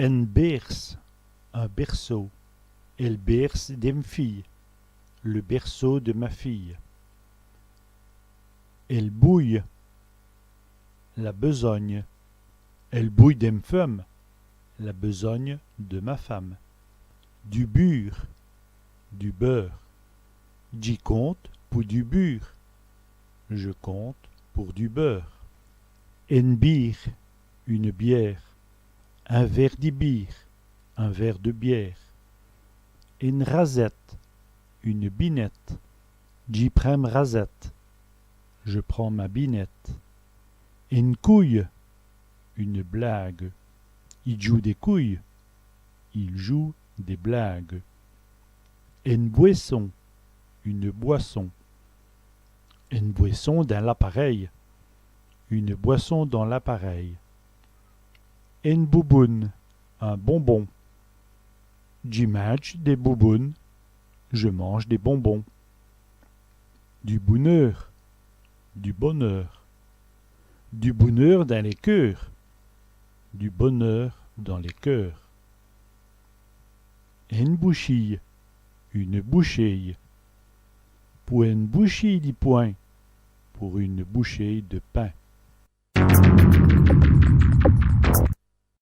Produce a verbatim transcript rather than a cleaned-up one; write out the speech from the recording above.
Ène bêrse, un berceau. El bêrse dè m' fîye, le berceau de ma fille. El bouye, la besogne. El bouye dè m' feume, la besogne de ma femme. Du bûre, du beurre. Dji conte pou du bûre. Je compte pour du beurre. Ène bîre, une bière. In vêre di bîre, un verre de bière. Ène rasète, une binette. Dji prind m' rasète. Je prends ma binette. Ène couye, une blague. I djoue dès couyes. Il joue des blagues. Ène bwèsson, une boisson. Ène bwèsson dins l'aparèy. Une boisson dans l'appareil. Ène bouboune, un bonbon. Dji mindje dès boubounes. Je mange des bonbons. Du bouneur, du bonheur. Du bouneur dins lès keûrs. Du bonheur dans les cœurs. Ène bouchîye, une bouchêye. Pou ène bouchîye di pwin, pour une bouchée de pain.